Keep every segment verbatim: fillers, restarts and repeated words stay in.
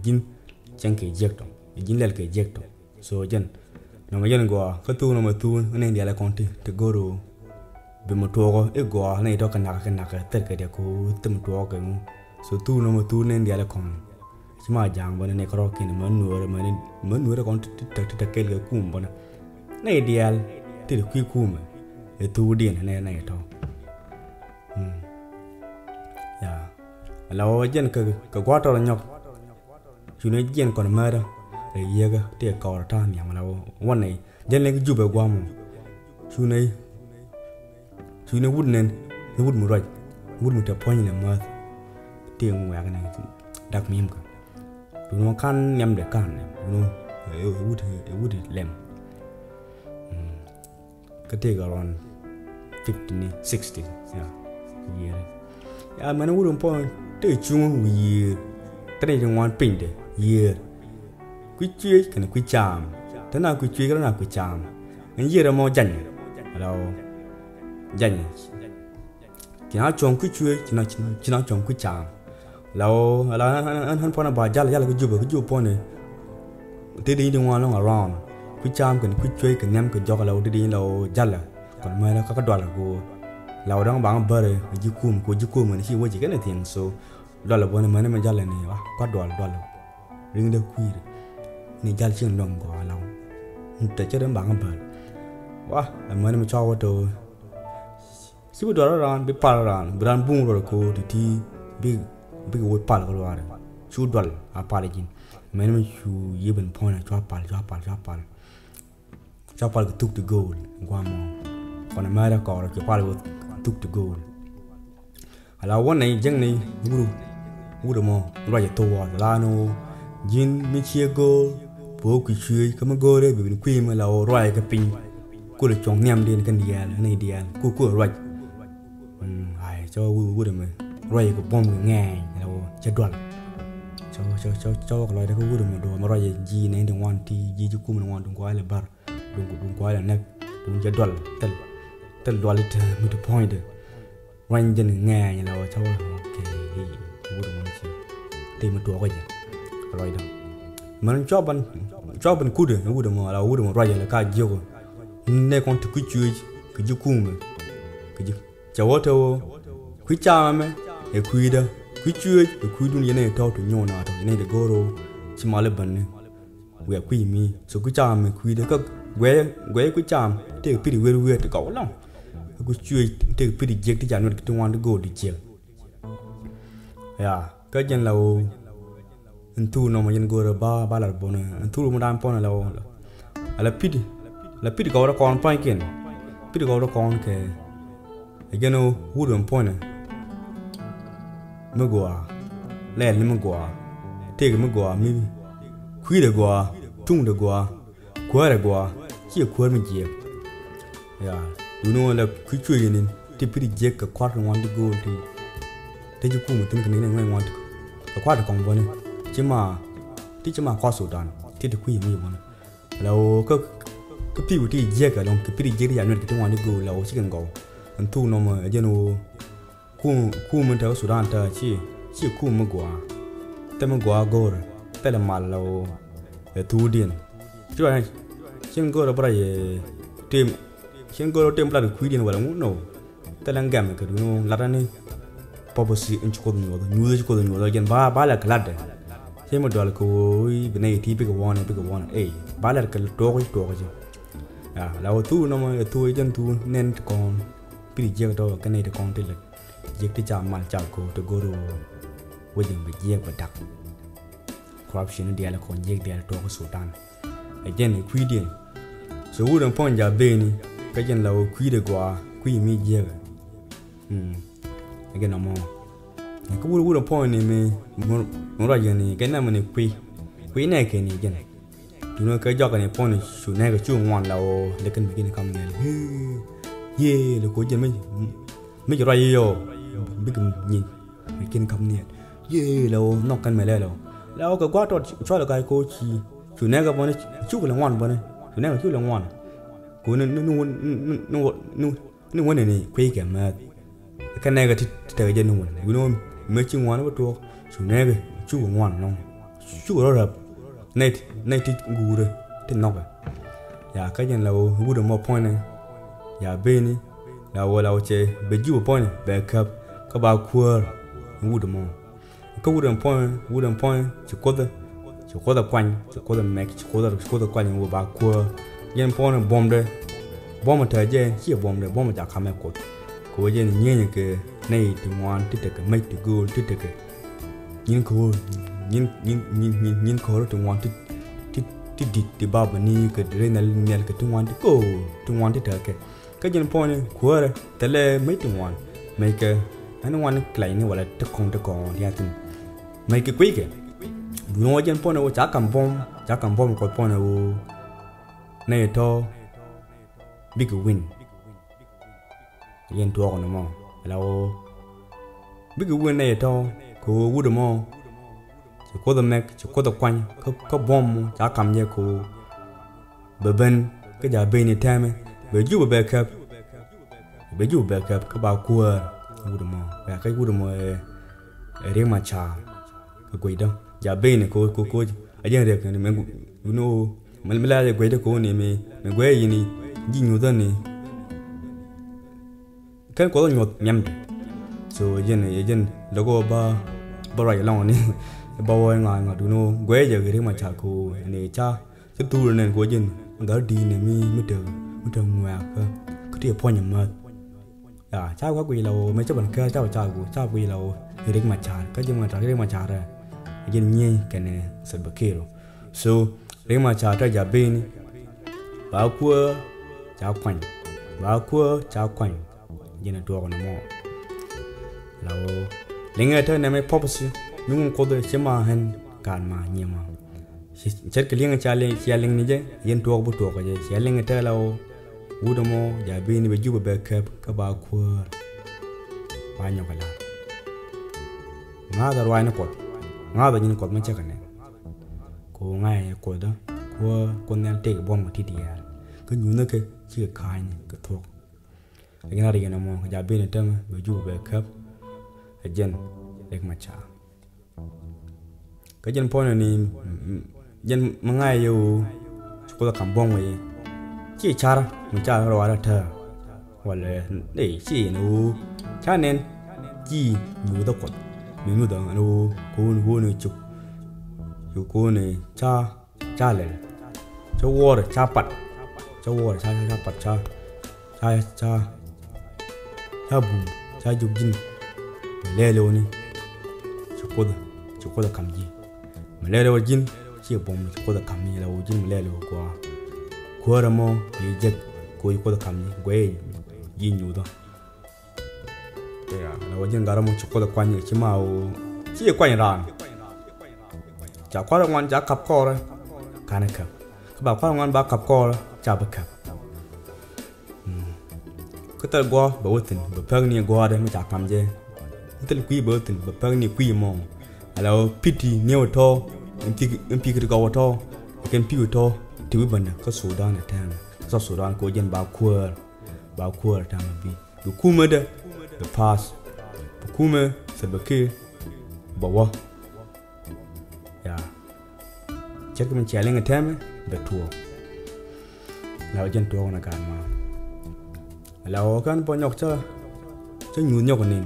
Ji̱n cɛŋ kɛ jiäk tɔ, ji̱n lɛl kɛ jiäk tɔ. So jɛn nɔmɔ jɛn gɔaa kä thuk nɔmɔ thuk ni diaal kɔn ti ti go̱r ɣöö bi mi tuɔɔkɔ i̱ gɔaa ni tɔ kɛ nak kɛ nak kɛ thil kɛ diɛ ko thim tuɔɔkɔ kɛ ŋu. So thuk nɔmɔ thuk ni diaal kɔn ci ma ja̱a̱ŋ bä ni ni kärɔ̱ kiɛn mɛ nuɔɔrɛ mɛ ni mɛ nuɔɔrɛ kɔn ti ti ti ti kɛl kɛ kum bä ni ni diaal ti ti kui̱ kumɛ. Ɛ thuk diɛn ni ni tɔ. Mm. Ya. Ala wä jɛn kɛ kɛ gua̱a̱r tɔr nyɔk. Cunɛ jiɛn kɔn mɛrä rɛ yiekä ti kɔɔr ta̱a̱ nhiam ala wä wä nɛy jɛn lɛŋ jupɛ gua̱a̱r mɔ. Cunɛ cunɛ wut nɛn ni wut mi ruac wut mi te puɔ̱ny nɛ mäth. Ti ŋuɛk nɛ dak mi̱em kä. Dunɔ kan nhiam de kan nɛ dunɔ ɛ wut ɛ wut lɛm. Mm. Kä tëëk around fifty ni sixty, ya, yiëër. Ya mɛn wut in puɔ̱ny tëë cuŋ wi̱i̱ yiëër. Tëë ni ti ŋuan piny de yiëër. Kui̱ cuëëc kɛnɛ kui̱ caam. Te na kui̱ cuëëc kɛnɛ na kui̱ caam. Ɛn yiëër ɛmɔ jany. Ala wä jany. Ci na cuɔ̱ŋ kui̱ cuëëc, ci na, ci na, ci na cuɔ̱ŋ kui̱ caam. La ɣöö ala ɣän, ɣän, ɣän puɔ̱nɛ ba jal, jal kä Jubɛ, kä Jubɛ puɔ̱nɛ. Te di di ŋuan lɔŋ around. Kui̱ caam kɛn kui̱ cuëëc kɛ nhiam kɛ jɔk la ɣöö te di la ɣöö jal. Kɔn mɛn kä kä dual kɛ ɣöö la ɣöö dɔ̱ŋ baŋ bärɛ ji̱ kum kɛ ɣöö ji̱ kum kɛn ci wä ji̱ kɛn thing. So dual buɔ̱nɛ mɛn mɛ jal ni wa kua̱ dual dual. Riŋdɛ kui̱r ni jal cieŋ luäŋ gɔaa la ɣöö te cɛ dee baŋ bär. Wa mɛn mɛ cɔw wä te ɣöö ci bi dual raan, bi pal raan, bi raan buŋ rɔɔd ko̱o̱r ti ti bi, bi kɛ wä pal kɛ luaarɛ. Cu dual a pal ji̱n. Mɛn mi cu yiëë ben puɔ̱nɛ cua pal, cua pal, cua pal. Cua pal kɛ thuk ti go̱o̱l guam mɔ. Kɔn mɛrɛ kɔɔr ci pal kɛ thuk ti go̱o̱l. Ala wä nɛy jiäkni wut, wut mɔ ruac thok wal la ni ɣöö ji̱n mi ciɛ go̱o̱r. Bi wä kui̱ cuëëc kä mi go̱o̱rɛ bi ben kui̱ mi la ɣöö ruac kɛ piny. Kulɛ cuɔ̱ŋ nhiamdiɛn kɛn diaal, nɛy diaal ku ku ruac. Mm, ai, cä wä wut, wut ɛmɛ ruac kɛ buɔ̱m kɛ ŋɛɛny, la wä cä dual. Cä wä, cä wä, cä wä, cä wä kɛ lɔcdä kä wut ɛmɛ duɔ̱ɔ̱p mɛ ruac ji̱ nɛy ti ŋuan ti ji̱ ji̱ kum ni ŋuan duŋ kuay lɛ bär. Duŋ, duŋ kuay lɛ näk. Duŋ cä dual. Thil, thil dual ti mi ti puɔ̱nydɛ. Ruac jɛn ŋɛɛny, la wä cä wä, okay, wut ɛmɛ ci. Te mi tuɔɔkä jɛ. Kɛ lɔcdä. Mɛn cua ban, cua ban kudɛ, wut ɛmɔ, la wut ɛmɔ ruac lɛ ka jiök. Nɛ kɔn ti kui̱ cuëëc kɛ ji̱ kumɛ. Kɛ ji̱ Cɛ wä te ɣöö kui̱ caamɛ ɛ kui̱dä, kui̱ cuëëc ɛ kui̱dun, yɛn ɛ tɔ̱ ti nyuun a tɔ̱, yɛn ɛ ti go̱o̱r ɣöö ci mal i̱ bäni wiaa kui̱ mi. So kui̱ caamɛ kui̱dä kä guɛyɛ, guɛyɛ kui̱ caam tëëkɛ pi̱t i̱ wer wiee ti gɔw lɔ̱ŋ. Kä kui̱ cuëëc tëëkɛ pi̱t i̱ jiäk ti ca nuet ti ŋuan ti go̱o̱r ti jiäk. Ya, kä jɛn la ɣöö ɛn thuk nɔmɔ yɛn go̱o̱rä ba, ba lar bun ɛn thuk nɔmɔ dan puɔ̱nɛ la ɣöö la, la pi̱t, la pi̱t gɔw rɔ kɔn pua̱nykiɛn. Pi̱t gɔw rɔ kɔn kɛ, ɛ jɛn ɣöö wut ɛn puɔ̱nɛ mi gɔaa, lɛɛl ni mi gɔaa, tëëk mi gɔaa, mi kui̱dɛ gɔaa, tuŋdɛ gɔaa, kuäärɛ gɔaa, ciɛ kuäär mi jiɛɛk. Ya, duuni ɣöö la kui̱ cuëëc ni ti pi̱t jiäk kɛ kua̱r ti ŋuan ti go̱o̱l ti. Ti ci kum thi̱n kɛ ni ŋuan ŋuan ti kɛ kua̱r ti kɔŋ bäni. Ci ma, ti ci ma kua̱r Sudan ti ti kui̱ mi bäni. La ɣöö kä, kä pi̱i̱ ti jiäk ɛlɔ̱ŋ kɛ pi̱t jiäk ti ca nuet kɛ ti ŋuan ti go̱o̱l la ɣöö ci kɛn gɔw. Ɛn thuk nɔmɔ ɛ jɛn ɣöö kum, kum mi te kä Sudan te ci, ci kum mi gɔaa. Thil mi gɔaa go̱o̱rɛ, thilɛ mal la ɣöö ɛ thuudiɛn. Ci ruac, cin go̱o̱rɛ bä ruac ɛ tem, cin go̱o̱rɛ tem lat kɛ kui̱diɛn wala ŋu nɔ. Thilɛ ŋɛm kɛ duŋ lat ni. Prophecy in ci Kuoth nyuɔth, nyuuth ci Kuoth nyuɔth jɛn ba, ba lɛ kɛ latdɛ. Cin mi dual kɛ ɣöö i̱ bi nɛy ti bikɛ wɔnɛ, bikɛ wɔnɛ. Ey, ba lɛ kɛ tuɔɔk ci, tuɔɔk ci. Ya, la ɣöö thuu nɔmɔ ɛ thuu jɛn thuu nɛn ti kɔn. Pi̱t jiäk tɔ̱ kɛ nɛy ti kɔn ti lät. Jiäk ti ca mal ca ko̱o̱k ti go̱r ɣöö wec in bi jiäk bɛ dak. Corruption ni diaal kɔn jiäk diaal tuɔɔk kä Sudan. Ɛ jɛn ɛ kui̱diɛn. So wut ɛn puɔ̱ny ja beni kä jɛn la ɣöö kui̱dɛ gɔaa kui̱ mi jiäk. Mm. Ɛ jɛn ɛmɔ. Kä wut, wut ɛn puɔ̱ny ni mi, mi, mi ruac jɛn ni kɛ nɛmɛ ni kui̱. Kui̱ nɛ kɛ ni jɛn. Duundɛ kɛ jɔak ni puɔ̱ny cu nɛɛkɛ cu ŋuan la ɣöö lɛ kɛn mi kɛn kam nhial. Yee, lɛ ko̱ jɛn mi, mi ci ruac yɔ bikɛ nyieny. Mi kɛn kam nhial. Yee, lɛ ɣöö nhɔk kɛn mɛ lɛ lɛ ɣöö. Lɛ ɣöö kɛ gua̱a̱th tɔt cual kɛ ko̱ ci, cu nɛɛkɛ bäni, cukɛ lɛ ŋuan bäni. Cu nɛɛkɛ cukɛ lɛ ŋuan. Ko̱ ni, ni, ni, ni, ni, ni, ni, ni wä nɛni kui̱ kɛ mɛth. Kɛ nɛɛkɛ ti, ti tekɛ jɛ ni wä nɛ. Wi̱n wä mëë ci ŋuan bä tuɔɔk. Cu nɛɛkɛ cukɛ ŋuan nɔŋ. cukɛ rɔ räp nɛy ti, nɛy ti guurɛ ti nhɔkɛ. Ya kä jɛn la wä wut ɛmɔ puɔ̱nydɛ. Ya beni la wä la wä cɛ bɛ ji̱ wä puɔ̱nydɛ bɛ käp kä ba kuäär wut ɛmɔ. Kä wut ɛn puɔ̱ny, wut ɛn puɔ̱ny ci Kuoth, ci Kuoth ɛ kuany, ci Kuoth ɛ mɛk, ci Kuoth ɛ, ci Kuoth ɛ kuany wä ba kuäär. Jɛn puɔ̱ny buɔ̱mdɛ, buɔ̱m ɛ tɛ̈ jɛ, ciɛ buɔ̱mdɛ, buɔ̱m ɛ ca kamɛ Kuoth. Kɛ wä jɛn nyieenyɛ kɛ nɛy ti ŋuan ti tekɛ mec ti gööl ti tekɛ. Nyin kɛ wä, nyin, nyin, nyin, nyin, nyin kɛ wä ti ŋuan ti, ti, ti di̱t ti bap ni kɛ rɛy nhial, nhial kɛ ti ŋuan ti gööl ti ŋuan ti tekɛ. Kä jɛn puɔ̱nydɛ kuäärɛ thilɛ mec ti ŋuan. Mec kɛ ɛn ŋuan ni kilacni wala ti kɔ̱ŋ ti kɔ̱ŋ ti a thi̱n. Mec kɛ kui̱kɛ. Duundɛ wä jɛn puɔ̱nydɛ wä ca kam buɔ̱m, ca kam buɔ̱m Kuɔth puɔ̱nydɛ wä nɛy tɔ̱ bikɛ win. Jɛn tuɔɔk ni mɔ la wä bikɛ win nɛy tɔ̱ kɛ wä wut ɛmɔ. Ci Kuoth ɛ mɛk, ci Kuoth ɛ kuany, kä, kä buɔ̱m ca kam jɛ kɛ ɣöö bɛ ben kä ja̱ beni tɛmɛ, bɛ Jubɛ bɛ käp, bɛ Jubɛ bɛ käp kä ba kuäär wut ɛmɔ. Bɛ kä wut ɛmɔ ɛ, ɛ Riek Machar kɛ guecdä. Ja̱ beni kɛ ɣöö, kɛ ɣöö, kɛ ɣöö a jɛn Riek ni mɛ gu-, ni ɣöö mɛ, mɛ la jɛ guecdä kɛ ɣöö ni mɛ, mɛ guec yini ji̱ nyuthä ni. Kɛn Kuɔth nyuɔth nhiamdɛ. So jɛn, jɛn lɛ kɔ ba, ba ruac ɛlɔ̱ŋ ni ba wä ŋa, ŋa duno guɛcɛ kɛ Riek Machar kɛ ni ca ci thur nɛn kɔ jɛn gat di ni mi, mi te, mi te ŋuɛk kä, kä ti puɔ̱ny mäth. Ya ca kua guic la wä mɛ ca ban kä ca, ca guic, ca guic la wä Riek Machar kä jɛn Machar, Riek Machar jɛn nyieny kɛnɛ Salva Kiir. So Riek Machar te ja̱ beni ba kuäär ca kuany, ba kuäär ca kuany. Jɛn a tuɔɔk ni mɔ. La wä liŋɛ te nɛmɛ pɔpsi mi ŋun Kuoth ci ma ɣän gat ma nyiema. Ce̱tkɛ liŋɛ cia liŋ, cia liŋ ni jɛ, yɛn tuɔɔk bi tuɔɔk jɛ, cia liŋɛ te la wä wut ɛmɔ ja̱ beni bɛ Jubɛ bɛ käp kä ba kuäär. Ba nyɔk ɛ la̱r. Ŋa̱thä ruaacni Kuɔth, ŋa̱thä nyin Kuɔth mi cä kɛ nɛn. Kɛ ɣöö ŋa̱cä Kuoth, Kuoth, Kuoth Nhial tëëkɛ buɔ̱m kɛ ti diaal. Kä nyuuthnikɛ cikɛ ka̱a̱cni kɛ thuɔ̱k. Ɛ jɛn a ri jɛn ɛmɔ kɛ ja̱ beni täämɛ bɛ Jubɛ bɛ käp. Ɛ jɛn Riek Machar. Kä jɛn puɔ̱nyɛ ni, mm, jɛn mi ŋa̱cä yɛ ɣöö ci Kuoth ɛ ka̱m buɔ̱m kɛ yɛ. Ci car mi car kɛ ruaarɛ tääk. Walɛ, ɛ, ci ni ɣöö ca nɛn ci nyuuthä Kuɔth. Mi nyuuthä ni ɣöö ko̱n, ko̱n cuk. Cuk ko̱n ca, ca lɛl. Ca wuɔrɛ ca pat. Ca wuɔrɛ ca, ca, ca pat ca, ca, ca, ca bum ca juk ji̱n. Mɛ lɛl ɣöö ni ci Kuoth, ci Kuoth ɛ ka̱m ji̱. Mɛ lɛl ɣöö ji̱n ci buɔ̱m ci Kuoth ɛ ka̱m ni la ɣöö ji̱n mɛ lɛl ɣöö gɔaa. Kuäärä mɔ bi jek kɛ ɣöö ci Kuoth ɛ ka̱m ji̱ guɛy ji̱ nyuuthä. Ya, la wä ji̱n gat ɛmɔ ci Kuoth ɛ kuany ci ma ɣöö ci kuany raan. Ca kua̱r ŋuan ca kap kɔɔrɛ ka̱n ɛ käp. Kä ba kua̱r ŋuan ba kap kɔɔrɛ ca bi käp. Mm. Kä thil gua̱a̱ bɛ wä thi̱n bɛ päk ni gua̱a̱dɛ mi ca kam jɛ. Thil kui̱ bɛ wä thi̱n bɛ päk ni kui̱ mɔ. Ala wä pi̱t ti niɛw tɔ̱ in pi̱k, in pi̱k ti gɔw tɔ̱. Kɛn pi̱w tɔ̱ ti wi̱i̱ bändɛ kä Sudan ɛ tɛm. Kä Sudan kɛ wä jɛn ba kuäär. Ba kuäär tɛm bi. Bi kumɛ dɛ bɛ pass. Bi kumɛ Salva Kiir bɛ wä. Ya. Ce̱tkɛ mi cia liŋ ɛ tɛmɛ bɛ tuɔɔk. La wä jɛn tuɔɔk ni gat ma. La wä kɛn bä nyɔk cä, cä nyuuth nyɔk ni.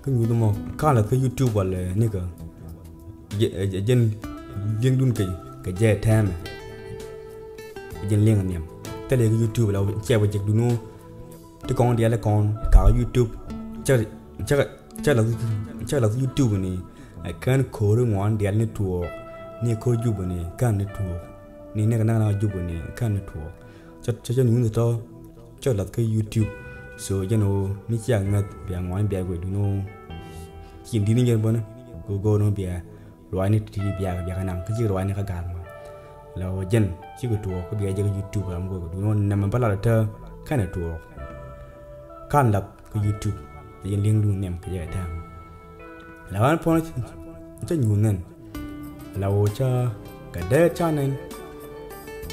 Kä nyuuth mɔ ka̱n la kä YouTube walɛ nikä. Jɛ, jɛ, jɛn liŋdun kɛ, kɛ jɛ tɛmɛ. Jɛn liŋ nhiam. Thilɛ kä YouTube la wä cɛ bä jek dun wä. Ti kɔn diaal kɔn ka YouTube. Cɛ, cɛ, cɛ la, cɛ la YouTube ni. Ɛ kɛn ko̱ri ŋuan diaal ni tuɔɔk. Ni ko̱r Jubɛ ni kɛn ni tuɔɔk. Ni nɛk nɛk na Jubɛ ni kɛn ni tuɔɔk. Cɛ, cɛ, cɛ ni wun tɔ. Cɛ la kä YouTube. So jɛn o ni cia ŋäth bia ŋuan bia guɛ dun o. Ci di ni jɛn bä ni. Go, go no bia. Ruaacni ti biak, biak nam kä cik ruaacni kä gat ma. La wä jɛn cikɛ tuɔɔk kä biak jɛ kä YouTube ram go̱o̱k duundɛ wä nɛmɛ bä lat tä kɛnɛ tuɔɔk. Ka̱n lath kä YouTube. Ti jɛn li̱eŋ duun nhiam kɛ jɛ kɛ tɛm. La wä puɔ̱n cä nyuuth nɛn. La wä cä kɛ dee ca nɛn.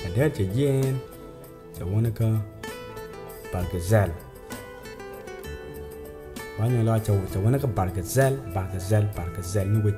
Kɛ dee cɛ jiɛɛn. Cɛ wä ni kä Bargazal. Ba nyɛ la cɛ, cɛ wä ni kä Bargazal, Bargazal, Bargazal ni wec,